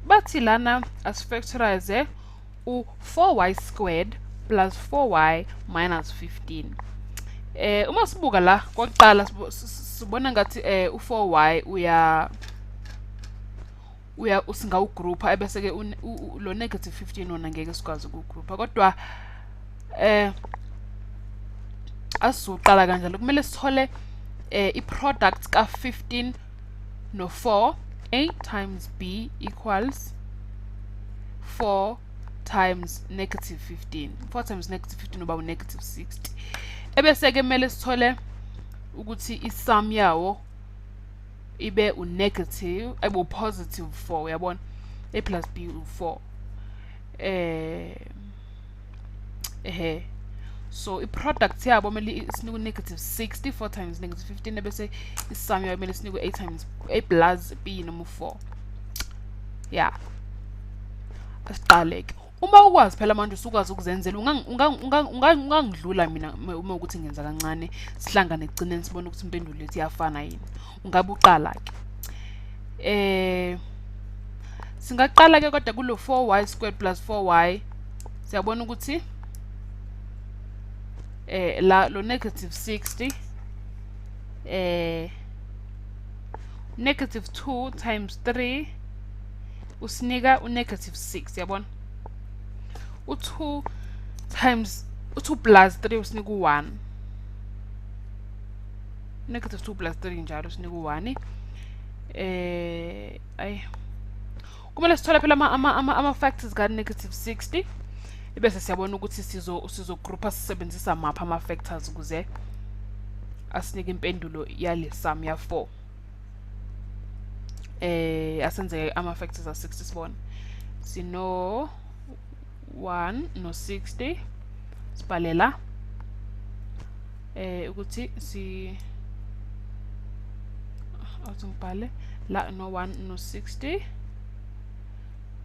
Bathi lana asifactorize u-4y squared plus 4y minus 15. Uma sibuka la kokuqala sibona ngathi u-4y uya singawugrupha, ebese ke lo negative 15 wona ngeke sikwazi ukugrupha, kodwa asizuqala kanjalo. Kumele sithole i-product ka-15 no-4. A times b equals 4 times negative 15. 4 times negative 15 uba u-negative 60. Ebese-ke kumele sithole ukuthi isum yawo ibe u-negative, ibe u-positive 4. Uyabona, a plus b u-4. Ehe, so i-product yabo kumele isinike u-negative 60, 4 times negative 15, ebese isum yabo kumele sinike a times a plus b noma u-4. Ya, asiqale-ke. Uma ukwazi phela manje, usukwazi ukuzenzela, ungangidlula mina uma ukuthi ngenza kancane, sihlangane ekugcineni, sibone ukuthi impendulo yethu iyafana yini. Ungabe uqala-ke. Singaqala-ke kodwa kulo 4y squared plus 4y. Siyabona ukuthi la lo negative 60, negative 2 times 3 usinika u-negative 6. Yabona, u-2 times u-2 plus 3 usinika u-1. Negative 2 plus 3 njalo usinika u-1. Ay, kumele sithole phela ama factors ka negative 60, ebese siyabona ukuthi sizogroupa sisebenzisa maphi ama factors ukuze asinike impendulo yale sum ya 4. Asenze ama factors a 60, sibone. Sino 1 no 60. Sibhalela ukuthi si awuthi ngibhale la: no 1 no 60,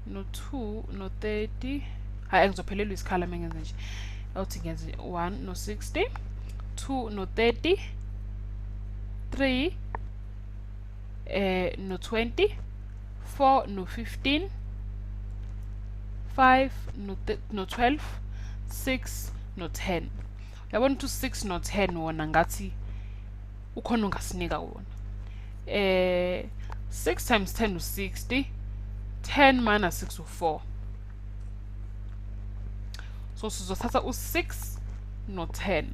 no 2 no 30. Hayi, ngizophelelwa isikhala uma ngenze nje. Awuthi ngenze 1 no 60, 2 no 30, 3 no 20, 4 no 15, 5 no 12, 6 no 10. Uyabona ukuthi u6 no 10 wona ngathi ukhona ungasinika wona. 6 times 10 u60, 10 minus 6 u4. So sizothatha u6 no 10,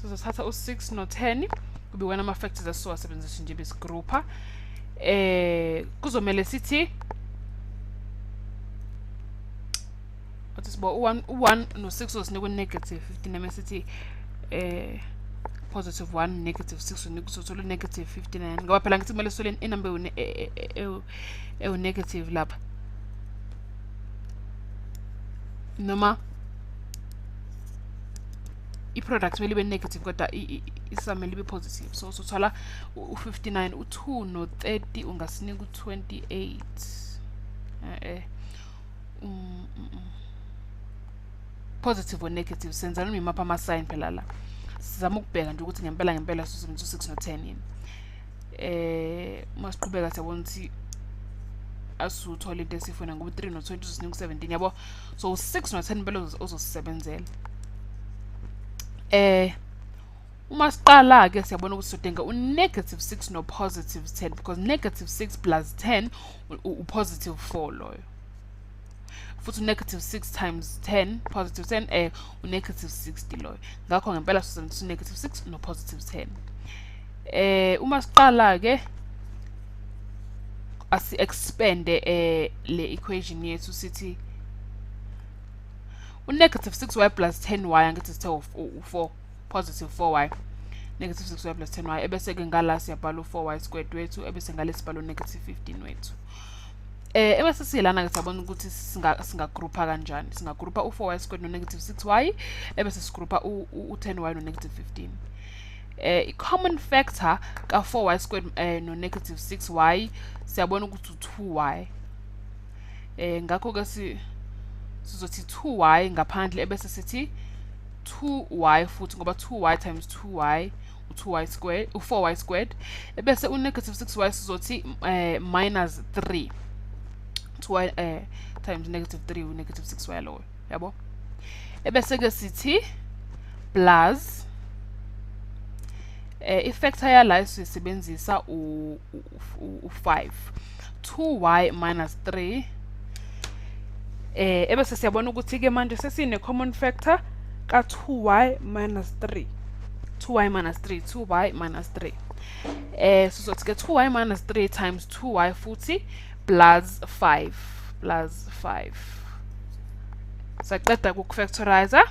sizothatha u6 no 10 kube wena ama-factors esizowasebenzisa nje besigrupha. Kuzomele sithi, athi sibo u-1 no-6 uzosinika u-negative 15, noma sithi positive 1 negative 6 unika, uzothola u-negative 59, ngoba phela ngithi kumele sithole inumber ewu-negative lapha, noma i-product kumele ibe negative kodwa isum kumele ibe positive. So sothola u-59. U-2 no-30 ungasinika u-28. Positive or negative, senza noma imaphi ama-sign phela la. Sizama ukubheka nje ukuthi ngempela ngempela sisebenzisa u-6 no-10 yini. Uma siqhubeka siyabona ukuthi asuthola into esifuna, ngoba u-3 no-20 uzosinika u-17, yabo. So u-6 no-10 impela uzosisebenzela. Uma siqala ke siyabona ukuthi sidinga u-negative 6 no-positive 10, because negative 6 plus 10 u-positive 4 loyo. Futhi u-negative 6 times 10, positive 10, u-negative 60 loyo. Ngakho ngempela sisebenzisa u-negative 6 no-positive 10. Uma siqala ke asi expand le equation yethu, sithi u-negative 6y plus 10y, angithi sithe u-4, positive 4y, negative 6y plus 10y, ebese ke ngala siyabhala u-4y squared wethu, ebese ngale sibhala u-negative 15 wethu. Ebese siyilana ke siyabona ukuthi singagroupa kanjani. Singagroupa u-4y squared no-negative 6y, ebese sigroupa u-10y no-negative 15. I-common factor ka-4y squared no-negative 6y siyabona ukuthi u-2y. Ngakho ke sizothi 2y ngaphandle, ebese sithi 2y futhi, ngoba 2y times 2y u-2y squared, u-4y squared, ebese u-negative 6y sizothi minus 3. 2y times negative 3 u-negative 6y loyo, yabo. Ebese-ke sithi plus i-factor yala esiyisebenzisa u-5, 2y minus 3. Ebese siyabona ukuthi-ke manje sesine-common factor ka-2y minus 3, 2y minus 3, 2y minus 3. Sizothi-ke 2y minus 3 times 2y futhi plus 5, plus 5. Saqeda ukufactorize.